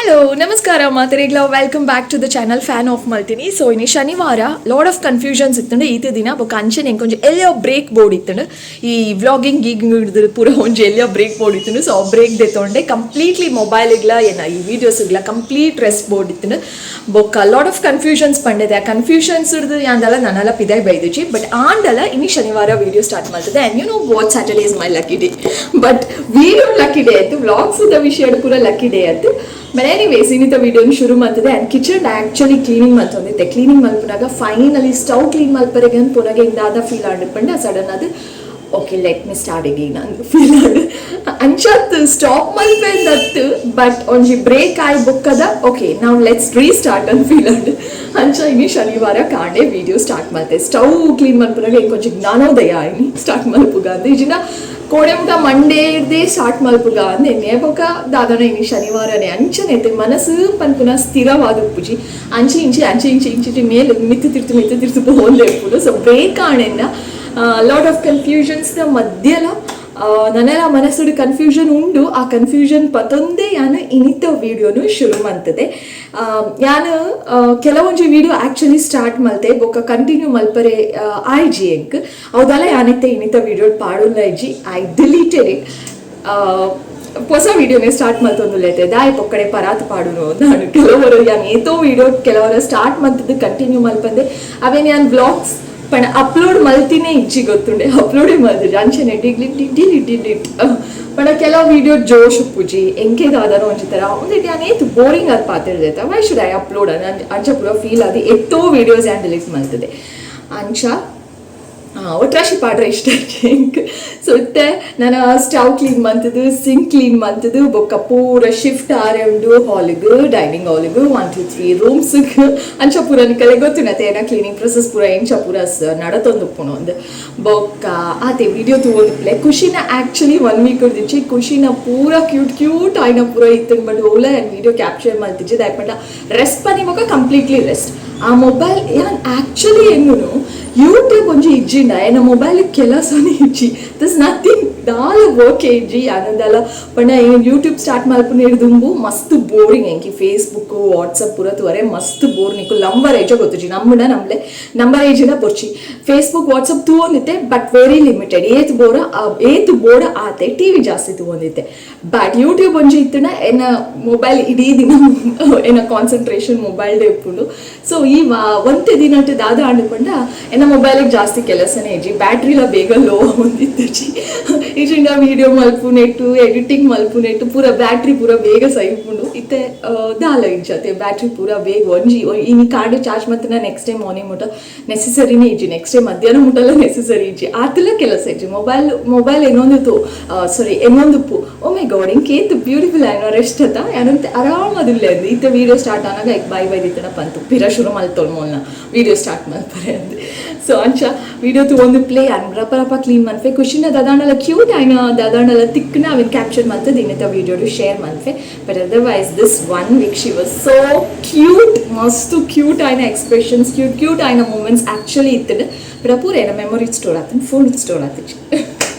Hello, ನಮಸ್ಕಾರ ಮಾತೆರೆಗ್ಲ. Welcome back to the channel. Fan of ಮಲ್ತೀನಿ. So ಇನಿ ಶನಿವಾರ. Lot of confusions ಇತ್ತುಂಡು ಈತ ದಿನ. ಬೊಕ್ಕ ಅಂಚನೆ ಎಂಕೊಂಜಿ ಎಲ್ಲೋ ಬ್ರೇಕ್ ಬೋರ್ಡ್ ಇತ್ತುಂಡು. ಈ ವ್ಲಾಗಿಂಗ್ ಗೀಗಿಂಗ್ ಹಿಡ್ದು ಪೂರ ಒಂಜಿ ಎಲ್ಲೋ ಬ್ರೇಕ್ ಬೋರ್ಡ್ ಇತ್ತುಂಡು. ಸೊ ಬ್ರೇಕ್ ದೆತ್ತೊಂಡೆ. ಕಂಪ್ಲೀಟ್ಲಿ ಮೊಬೈಲ್ಗ್ಲ ಏನ ಈ ವೀಡಿಯೋಸ್ಗ್ಲ complete rest board ಇತ್ತುಂಡು. ಬೊಕ್ಕ lot of confusions ಪಂಡೆದೆ. ಆ ಕನ್ಫ್ಯೂಷನ್ಸ್ ಹಿಡ್ದು ಯಾಂದಲ ನನಲ ಪಿದಾಯ್ ಬೈದುಜಿ. ಬಟ್ ಆಂಡಲ ಇನಿ ಶನಿವಾರ ವಿಡಿಯೋ ಸ್ಟಾರ್ಟ್ ಮಾಡ್ತದೆ. And you know what? Saturday is my lucky day, but video lucky day ಆಯ್ತು. ವ್ಲಾಗ್ಸ್ the ವಿಷಯ ಪೂರ ಲಕ್ಕಿ ಡೇ ಆಯ್ತು. ಬಟ್ ಎನಿವೇಸ್, ಇನ್ನಿತ ವಿಡಿಯೋನ ಶುರು ಮಾಡ್ತದೆ. And kitchen actually cleaning ಮಲ್ತೊಂದಿತ್ತೆ. Cleaning ಮಲ್ಪುನಾಗ finally stove clean ಮಲ್ಪರೆಗೆ ಪುನಗೆ ಇಂದಾದ ಫೀಲ್ ಆಂಡ್ ಪಂಡ ಸಡನ್ ಅದು "Okay, let me start again" ಅಂದ್ ಫೀಲ್ ಆಂಡ್. ಅಂಚಾತ್ ಸ್ಟಾಪ್ ಮಲ್ಪೆಂದತ್ತು. ಬಟ್ ಒಂಜಿ ಬ್ರೇಕ್ ಆಯ್ ಬೊಕ್ಕದ "ಓಕೆ, ನಾವು let's restart" ಅಂತ ಫೀಲ್ ಆಂಡ್. ಅಂಚ ಇನಿ ಶನಿವಾರ ಕಾಂಡೆ ವಿಡಿಯೋ ಸ್ಟಾರ್ಟ್ ಮಲ್ತೆ. ಸ್ಟವ್ ಕ್ಲೀನ್ ಮಲ್ಪುನಾಗ ಇಂಕೊಂಚಿ ಜ್ಞಾನೋದಯ ಆಯ್ನಿ, ಸ್ಟಾರ್ಟ್ ಮಲ್ಪುಗ ಅಂದ್. ಈಜಿನ ಕೋಡೆ ಮುಟ ಮಂಡೇ ಇರ್ದೇ ಸ್ಟಾರ್ಟ್ ಮಲ್ಪುಗ ಅಂದೆ ಬೊಕ್ಕ ದಾದನ ಇನಿ ಶನಿವಾರನೇ. ಅಂಚನೆ ಮನಸ್ಸು ಪನ್ಪುನ ಸ್ಥಿರವಾದ ಉಪ್ಪುಜಿ. ಅಂಚಿ ಇಂಚಿ, ಅಂಚಿ ಇಂಚಿ, ಇಂಚಿ ಮೇಲೆ ಮಿತ್ತು ತಿರ್ತು ಮಿತ್ತು ತಿರ್ತು ಪೋವೊಂದೇ ಉಪ್ಪುಂಡು. ಸೊ ಬ್ರೇಕ್ ಆಣೆನ್ನ ಲಾಟ್ ಆಫ್ ಕನ್ಫ್ಯೂಷನ್ಸ್ನ ಮಧ್ಯಲ ನನ್ನೆಲ್ಲ ಮನಸ್ಸುಡು ಕನ್ಫ್ಯೂಷನ್ ಉಂಡು. ಆ ಕನ್ಫ್ಯೂಷನ್ ಪತೊಂದೇ ಯಾನು ಇನಿತ ವಿಡಿಯೋನು ಶುರು ಮಂತದೆ. ಯಾನು ಕೆಲವೊಂಜಿ video actually start ಮಲ್ತೆ, ಬೊಕ್ಕ ಕಂಟಿನ್ಯೂ ಮಲ್ಪರೆ ಆಯ್ಜಿ ಎಂಕ್. ಹೌದಲ್ಲ, ಯಾನಿತ್ತೆ ಇನಿತ ವಿಡಿಯೋ ಪಾಡುಲ್ಲ ಇಜ್ಜಿ. I deleted it. ಹೊಸ ವಿಡಿಯೋನೇ ಸ್ಟಾರ್ಟ್ ಮಲ್ತೊಂದುಲ್ಲೆತೆ. ದಾಯ ಪೊಕ್ಕಡೆ ಪರಾತ್ ಪಾಡುನು? ನಾನು ಕೆಲವರು ಯಾನ್ ಏತೋ ವಿಡಿಯೋ ಕೆಲವರ ಸ್ಟಾರ್ಟ್ ಮಲ್ತದ್ದು ಕಂಟಿನ್ಯೂ ಮಲ್ಪಂದೆ ಅವೇನು ಯಾನ್ ವ್ಲಾಗ್ಸ್ ಪಂಡ ಅಪ್ಲೋಡ್ ಮಲ್ತಿನೇ ಇಜ್ಜಿ ಗೊತ್ತುಂಡೆ. ಅಪ್ಲೋಡೇ ಮಲ್ತಿಜಿ. ಅಂಚನೆ delete, delete, delete. ಪಂಡ ಕೆಲವು ವಿಡಿಯೋ ಜೋಶ್ ಉಪ್ಪುಜಿ ಎಂಕೆ ದಾದನ ಒಂಜಿ ತರ ಒಂದಿಟ್ಟು ಯಾನ್ ಏತ್ ಬೋರಿಂಗ್ ಅದು ಪಾತಿರ್ದೈತ, why should I upload ಅಂಚ ಪೂರ ಫೀಲ್ ಅದು ಎತ್ತೋ ವಿಡಿಯೋಸ್ ಯಾನ್ ಡಿಲೀಟ್ ಮಲ್ತದೆ. ಅಂಚ ಒಟ್ರಾಶಿ ಪಾಡ್ರೆ ಇಷ್ಟ ಎಂಕ್. ಸೊ ಇತ್ತೆ ನಾನು ಸ್ಟವ್ ಕ್ಲೀನ್ ಮಂತದು, ಸಿಂಕ್ ಕ್ಲೀನ್ ಮಂತದು, ಬೊಕ್ಕ ಪೂರ ಶಿಫ್ಟ್ ಆರೆ ಉಂಡು ಹಾಲಿಗೆ, ಡೈನಿಂಗ್ ಹಾಲಿಗೆ, one to three ರೂಮ್ಸ್ಗೆ. ಅಂಚ ಪೂರ ನಿಕಲೆ ಗೊತ್ತುಂಡತೆ ಏನ ಕ್ಲೀನಿಂಗ್ ಪ್ರೊಸೆಸ್ ಪೂರ ಎಂಚ ಪೂರ ನಡತೊಂದು ಉಪ್ಪುನು ಒಂದು. ಬೊಕ್ಕ ಆತೆ ವಿಡಿಯೋ ತೂವೊಂದು ಖುಷಿನ actually one week ಹಿಡ್ದಿಚ್ಚಿ ಖುಷಿನ ಪೂರ ಕ್ಯೂಟ್ ಕ್ಯೂಟ್ ಆಯ್ನ ಪೂರ ಇತ್ತು. ಬಟ್ ಓಲ ವಿಡಿಯೋ ಕ್ಯಾಪ್ಚರ್ ಮಲ್ತಿಜ್ಜಿ. ದಾಯಪಂಡ ರೆಸ್ಟ್ ಪನಿ ಬೊಕ್ಕ ಕಂಪ್ಲೀಟ್ಲಿ ರೆಸ್ಟ್. ಆ ಮೊಬೈಲ್ ಯಾನ್ ಆಕ್ಚುಲಿ ಎಂಗುನು ಯೂಟ್ಯೂಬ್ ಒಂಜಿ ಇಜ್ಜಿಂಡ ಎನ್ನ ಮೊಬೈಲ್ ಕೆಲಸನೇ ಇಜ್ಜಿ. ದಸ್ ನಥಿಂಗ್, ದಾಲ ವರ್ಕ್ ಇಜ್ಜಿ ಆನಂದಲ. ಪಂಡ ಯೂಟ್ಯೂಬ್ ಸ್ಟಾರ್ಟ್ ಮಲ್ಪುನ ದುಂಬು ಮಸ್ತ್ ಬೋರಿಂಗ್ ಎಂಕಿ. ಫೇಸ್ಬುಕ್, ವಾಟ್ಸಪ್ ಪೂರ ತೂವರೆ ಮಸ್ತ್ ಬೋರ್. ನಿಕ್ಕು ನಂಬರ್ ಏಜ ಗೊತ್ತುಜಿ, ನಮ್ಮಡ ನಮ್ಲೆ ನಂಬರ್ ಏಜಿನ ಬೊರ್ಚಿ. ಫೇಸ್ಬುಕ್, ವಾಟ್ಸಪ್ ತೂವೊಂದಿತ್ತೆ, but very limited. ಏತ್ ಬೋರ ಏತ್ ಬೋಡ ಆತೆ. ಟಿವಿ ಜಾಸ್ತಿ ತೂವೊಂದಿತ್ತೆ. ಬಟ್ ಯೂಟ್ಯೂಬ್ ಒಂಜಿ ಇತ್ತುಂಡ ಎನ್ನ ಮೊಬೈಲ್ ಇಡೀ ದಿನ ಎನ್ನ ಕಾನ್ಸಂಟ್ರೇಷನ್ ಮೊಬೈಲ್ ಇಪ್ಪುಂಡು. ಸೊ ಈ ಒಂತೆ ದಿನಟ್ ದಾದ ಆಂಡ್ ಪಂಡ ಎನ್ನ ಮೊಬೈಲಿಗೆ ಜಾಸ್ತಿ ಕೆಲಸನೇ ಇಜ್ಜಿ. ಬ್ಯಾಟ್ರಿಲ ಬೇಗ ಲೋ ಒಂದಿತ್ತುಜಿ. ಇಜಿಂಡ ವಿಡಿಯೋ ಮಲ್ಪುನೆಟ್ಟು, ಎಡಿಟಿಂಗ್ ಮಲ್ಪುನೆಟ್ಟು ಪೂರ ಬ್ಯಾಟ್ರಿ ಪೂರ ಬೇಗ ಸೈಪುಂಡು. ಇತ್ತೆ ದಾಲ ಇಜ್ಜತೆ. ಬ್ಯಾಟ್ರಿ ಪೂರ ಬೇಗ ಒಂಜಿ ಇನಿ ಕಾಂಡೆ ಚಾರ್ಜ್ ಮತ್ತೆ next day morning ಮುಟ ನೆಸೆಸರಿನೇ ಇಜ್ಜಿ. ನೆಕ್ಸ್ಟ್ ಡೇ ಮಧ್ಯಾಹ್ನ ಮುಟಲ್ಲ ನೆಸೆಸರಿ ಇಜ್ಜಿ. ಆತಲ ಕೆಲಸ ಇಜ್ಜಿ. ಮೊಬೈಲ್ ಮೊಬೈಲ್ ಏನೊಂದು, ಸಾರಿ, ಏನೊಂದು ಪು. ಓ ಮೈ ಗಾಡ್, ಇಂಕೇತ್ ಬ್ಯೂಟಿಫುಲ್ ಆಯ್ನೋ ರೆಸ್ಟ್ ಅತ್ತ. ಯಾನಂತೆ ಆರಾಮದಿಲ್ಲ ಅಂದ್. ಇತ್ತೆ ವಿಡಿಯೋ ಸ್ಟಾರ್ಟ್ ಆನಾಗ ಈಗ ಬೈ ಬೈ ದಿತ್ತನ ಪಂತು ಪಿರ ಶುರು ಮಲ್ತೊಲ್ ಮೊಲ್ನ ವಿಡಿಯೋ ಸ್ಟಾರ್ಟ್ ಮಲ್ಪರೆ ಅಂದ್. ಸೊ ಅಂಚ ವಿಡಿಯೋ ಒಂದು ಪ್ಲೇ ಅನ್ ರಪ ರಪ ಕ್ಲೀನ್ ಮನ್ಫೆ. ಖುಷಿನ ದಾದಾಂಡಲ ಕ್ಯೂಟ್ ಆಯ್ನ ದಾದಾಂಡಲ ತಿಕ್ನ ಅವಿನ ಕ್ಯಾಪ್ಚರ್ ಮಲ್ತದ ಇನ್ನಿತ ವಿಡಿಯೋ ಶೇರ್ ಮನ್ಫೆ. But otherwise, this one week she was so cute. ಮಸ್ತ್ ಕ್ಯೂಟ್ ಆಯ್ನ expressions, cute cute ಆಯ್ನ moments actually ಇತ್ತದ. ಬಟ್ ಪೂರ ಏನ ಮೆಮೊರಿ ಸ್ಟೋರ್ ಆತನ, ಫೋನ್ ಸ್ಟೋರ್ ಆತಿச்சு.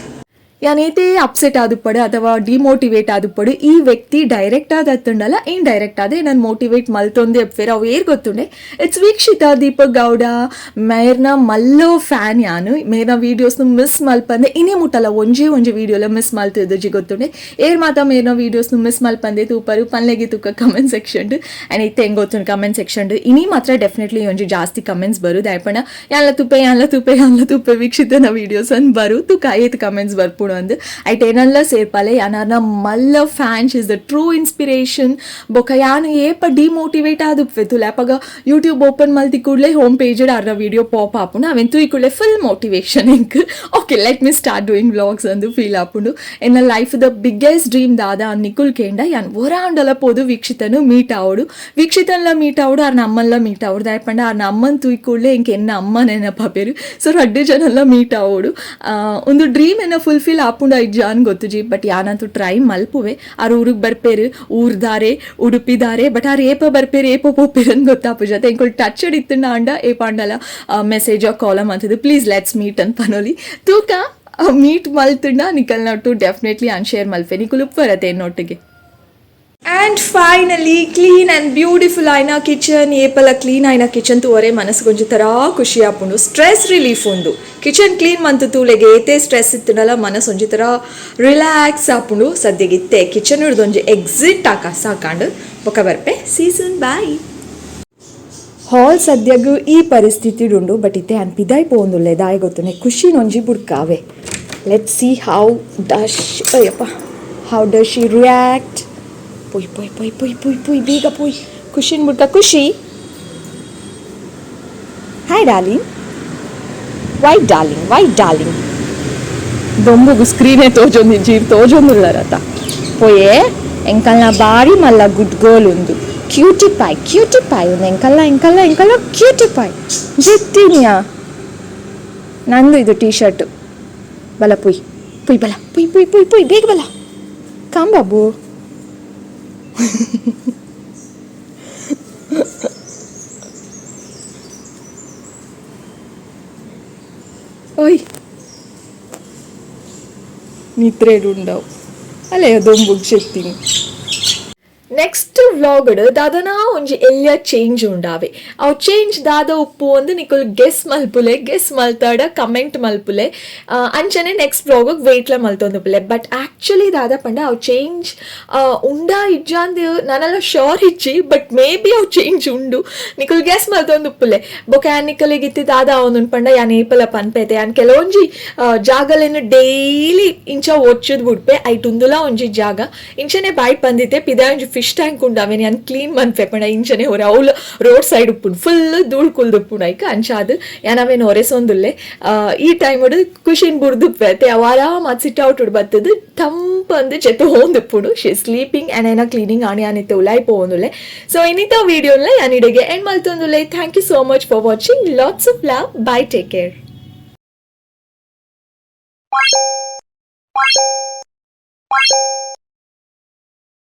ಯಾನೇತೆ ಅಪ್ಸೆಟ್ ಆದುಪ್ಪಡು ಅಥವಾ ಡಿಮೋಟಿವೇಟ್ ಆದುಪ್ಪಡು, ಈ ವ್ಯಕ್ತಿ ಡೈರೆಕ್ಟ್ ಆದ ಅತ್ತುಂಡಲ್ಲ, ಇಂಡೈರೆಕ್ಟ್ ಆದ ನಾನು ಮೋಟಿವೇಟ್ ಮಲ್ತೊಂದೆ ಅಪ್ಫೇರ್. ಅವು ಏರ್ ಗೊತ್ತುಂಡೆ? It's Veekshita Deepak Gowda. ಮೇರ್ನ ಮಲ್ಲೋ ಫ್ಯಾನ್ ಯಾನು. ಮೇರ್ನ ವೀಡಿಯೋಸ್ನು ಮಿಸ್ ಮಲ್ಪಂದೆ ಇನಿ ಮುಟ್ಟಲ್ಲ ಒಂಜೇ ಒಂಜಿ ವೀಡಿಯೋಲ ಮಿಸ್ ಮಲ್ತಿದ್ದು ಗೊತ್ತುಂಡೆ. ಏರ್ ಮಾತ ಮೇರ್ನ ವೀಡಿಯೋಸ್ನು ಮಿಸ್ ಮಲ್ಪಂದೆ ತೂಪರು ಪನ್ಲೆಗಿ ತೂಕ comment section. And ಇತ್ತೆ ಹೆಂಗ್ ಗೊತ್ತುಂಡು ಕಮೆಂಟ್ ಸೆಕ್ಷನ್ ಇನಿ ಮಾತ್ರ ಡೆಫಿನೆಟ್ಲಿ ಒಂಜಿ ಜಾಸ್ತಿ ಕಮೆಂಟ್ಸ್ ಬರು. ದಾಯಪಂಡ ಯಾನ್ಲ ತುಪ್ಪೆ, ಯಾನ್ಲ ತುಪ್ಪೆ, ಯಾನ್ಲ ತುಪ್ಪೆ ವೀಕ್ಷಿತನ ವೀಡಿಯೋಸ್ ಅನ್ ಬರು. ತುಕ ಏತ್ ಕಮೆಂಟ್ಸ್ ಬರ್ಪುಡು ಅಂದ್. ಐಟ್ ಏನೆಲ್ಲ ಸೇರ್ಪಾಲೆ. ಯಾನಾರ್ನ ಮಲ್ಲ fan. Is the true inspiration. ಬೊಕ ಯಾನು ಏಪ ಡಿಮೋಟಿವೇಟ್ ಆದುಪ್ಪೆ ತುಲೆ, ಅಪಗ ಯೂಟ್ಯೂಬ್ ಓಪನ್ ಮಲ್ತಿ ಕೂಡಲೇ ಹೋಮ್ ಪೇಜ್ ಅರ್ನ ವಿಡಿಯೋ ಪಾಪ್ ಆಪುಂಡು. ಅವೆನ್ ತೂಯಿ ಕೂಡಲೇ ಫುಲ್ ಮೋಟಿವೇಶನ್ ಎಂಕ್. "Okay, let me start doing vlogs" ಅಂದು ಫೀಲ್ ಆಪುಂಡು. ಎನ್ನ life the biggest dream ದಾದ ನಿಕುಲ್ ಕೇಂಡ, ಯಾನ್ ಒರಾಂಡಲ ಪೋದು ವೀಕ್ಷಿತನು ಮೀಟ್ ಆವಡು, ವೀಕ್ಷಿತನ್ಲ ಮೀಟ್ ಆವಡು, ಆರ್ನ ಅಮ್ಮನ್ಲ ಮೀಟ್ ಆವಡು. ದಾಯಪಂಡ ಆರ್ನ ಅಮ್ಮನ್ ತೂಯಿ ಕೂಡಲೇ ಎಂಕ್ ಎನ್ನ ಅಮ್ಮ ನೆನಪಾಪೇರು. ಸೊ ರಡ್ಡು ಜನಲ್ಲ ಮೀಟ್ ಆವಡು. ಒಂದು ಡ್ರೀಮ್ ಎನ್ನ ಫುಲ್ಫಿಲ್ ಆಪುಂಡ ಇಜ್ಜ ಅನ್ ಗೊತ್ತುಜಿ, ಬಟ್ ಯಾನಂತೂ ಟ್ರೈ ಮಲ್ಪುವೆ. ಆರ್ ಊರಿಗೆ ಬರ್ಪೇರು, ಊರ್ದಾರೆ, ಉಡುಪಿದಾರೆ. ಬಟ್ ಆರ್ ಏಪ ಬರ್ಪೇರು, ಏಪ ಪೋಪೇರು ಅಂತ ಗೊತ್ತಾಪು. ಜೊತೆ ಎಂಕೊಲ್ ಟಚ್ ಇತ್ತುಂಡ ಅಂಡ ಏಪಾಂಡಲ ಮೆಸೇಜ್ ಕಾಲ ಮಂತದ್ದು "please, let's meet" ಅಂತ ಪನೊಲಿ. ತೂಕ, ಮೀಟ್ ಮಲ್ತುಂಡ ನಿಕಲ್ ನಟ್ಟು ಡೆಫಿನೆಟ್ಲಿ ಅನ್ ಶೇರ್ ಮಲ್ಪೆ. ನಿಕುಲ್ ಉಪ್ಪರತೆ ಎನ್ನೊಟ್ಟಿಗೆ. And finally clean and beautiful ಆಯಿನ ಕಿಚನ್. ಏಪಲ ಕ್ಲೀನ್ ಆಯಿನ ಕಿಚನ್ ತೂವರೆ ಮನಸ್ಸು ಒಂಜಿ ತರ ಖುಷಿ ಆಪುಂಡು, ಸ್ಟ್ರೆಸ್ ರಿಲೀಫ್ ಉಂಡು. ಕಿಚನ್ ಕ್ಲೀನ್ ಮಂತು ತೂಲೆಗೆ ಏತೆ ಸ್ಟ್ರೆಸ್ ಇತ್ತುಂಡಲ ಮನಸ್ಸು ಒಂಜಿ ತರ ರಿಲ್ಯಾಕ್ಸ್ ಆಪುಂಡು. ಸದ್ಯಗೆ ಇತ್ತೆ ಕಿಚನ್ ಒಂಜಿ ಎಕ್ಸಿಟ್ ಆಕ ಸಾಕಾಂಡು. ಬೊಕ ಬರ್ಪೆ. See soon, bye. ಹಾಲ್ ಸದ್ಯಗ್ ಈ ಪರಿಸ್ಥಿತಿ ಉಂಡು, ಬಟ್ ಇತ್ತೆ ಅನ್ ಪಿದಾಯ್ ಪೋವೊಂದುಲ್ಲೆ. ದಾಯೆ ಗೊತ್ತುನೆ? ಖುಷಿನೊಂಜಿ ಬುಡ್ಕಾವೆ. Let's see how does, Ayyappa, how does she react. ಪೊಯ್ ಪೊಯ್ ಪೊಯ್ ಪೊಯ್ ಪೊಯ್ ಪೊಯ್, ಬೇಗ ಪೊಯ್. ಖುಷಿನ್ ಬುಡ್ಕ. ಖುಷಿ, hi darling. Why darling? Why darling? ದೊಂಬುಗು ಸ್ಕ್ರೀನೇ ತೋಜೊಂದಿಜ್ಜಿ, ತೋಜೊಂದುಲ್ಲರತ. ಪೋಯೆ, ಎಂಕಲ್ನ ಬಾರಿ ಮಲ್ಲ ಗುಡ್ ಗರ್ಲ್ ಉಂದು. ಕ್ಯೂಟಿ ಪಾಯ್, ಕ್ಯೂಟಿ ಪಾಯ್ ಉಂದು. ಎಂಕಲ್ಲ, ಎಂಕಲ್ಲ, ಎಂಕಲ್ಲ ಕ್ಯೂಟಿ ಪಾಯ್. ಜೆತ್ತಿನಿಯಾ? ನಂದು ಇದು ಟೀ ಶರ್ಟ್. ಬಲ ಪುಯ್ ಪುಯ್, ಬಲ ಪುಯ್ ಪುಯ್ ಪುಯ್ ಪುಯ್, ಬೇಗ ಬಲ. ಕಾಮ್ ಬಾಬು. ಓಯ್, ನಿತ್ರೇಡು ಉಂಡವು ಅಲ್ಲೇ ದೊಂಬುಗ್ ಶೆತ್ತಿನಿ. ನೆಕ್ಸ್ಟ್ ವ್ಲಾಗ್ ದಾದನಾ ಒಂಜಿ ಎಲ್ಯ ಚೇಂಜ್ ಉಂಡಾವೆ. ಅವು ಚೇಂಜ್ ದಾದ ಉಪ್ಪು ಒಂದು ನಿಕುಲ್ ಗೆಸ್ ಮಲ್ಪುಲೆ. ಗೆಸ್ ಮಲ್ತಾಡ ಕಮೆಂಟ್ ಮಲ್ಪುಲೆ. ಅಂಚನೆ ನೆಕ್ಸ್ಟ್ ವ್ಲಾಗ್ ವೇಟ್ಲ ಮಲ್ತೊಂದುಪ್ಪುಲೆ. ಬಟ್ ಆಕ್ಚುಲಿ ದಾದ ಪಂಡ, ಅವು ಚೇಂಜ್ ಉಂಡಾ ಇಜ್ಜಾಂದ್ ನನಲ ಶೋರ್ ಇಜ್ಜಿ, ಬಟ್ ಮೇ ಬಿ ಅವು ಚೇಂಜ್ ಉಂಡು. ನಿಕುಲ್ ಗೆಸ್ ಮಲ್ತೊಂದುಪ್ಪುಲೆ. ಬೊಕ ಯಾನ್ ನಿಕಲೆಗ್ ಇತ್ತಿ ದಾದ ಅವನು ಪಂಡ, ಯಾನ್ ಏಪಲ ಪನ್ಪೇತೆ, ಯಾನ್ ಕೆಲವೊಂಜಿ ಜಾಗಲೆನ್ ಡೈಲಿ ಇಂಚ ಒಚ್ಚುದ್ ಬುಡ್ಪೆ. ಐಟ್ ಉಂದುಲ ಒಂಜಿ ಜಾಗ. ಇಂಚನೆ ಬಾಯ್ ಬಂದಿತ್ತೆ, ಪಿದಾಯ್ ಒಂಜಿ ಫಿಶ್ ಟ್ಯಾಂಕ್ ಉಂಡು. ಅವೇನ್ ಯಾನ್ ಕ್ಲೀನ್ ಮನ್ಪೆ ಪಂಡ ಇಂಚನೆ ಹೊರ ಅವ್ಲು ರೋಡ್ ಸೈಡ್ ಉಪ್ಪುಂಡು, ಫುಲ್ ಧೂಳ್ ಕುಲ್ದುಪ್ಪುಂಡು. ಐಕ್ ಅಂಚಾದ್ ಯಾನ್ ಅವೇನ್ ಒರೆಸೊಂದುಲ್ಲೆ. ಈ ಟೈಮ್ ಖುಷಿನ್ ಬುಡ್ದುಪ್ಪೆ. ಅವ್ ಆರಾಮ್ ಸಿಟ್ ಔಟ್ ಬತ್ತದು ತಂಪಂದು ಜೆತ್ತು ಹೋಂದಿಪ್ಪುಂಡು. She sleeping and ಏನ ಕ್ಲೀನಿಂಗ್ ಆಣಿ ಆನಿತ್ತೆ ಉಲಾಯ್ ಪೋವೊಂದುಲ್ಲೆ. ಸೊ ಇನ್ನಿತ ವೀಡಿಯೋನ್ಲ ಯಾನ್ ಇಡೆಗೆ and ಮಲ್ತೊಂದುಲ್ಲೆ. Thank you so much for watching. Lots of love. Bye, take care.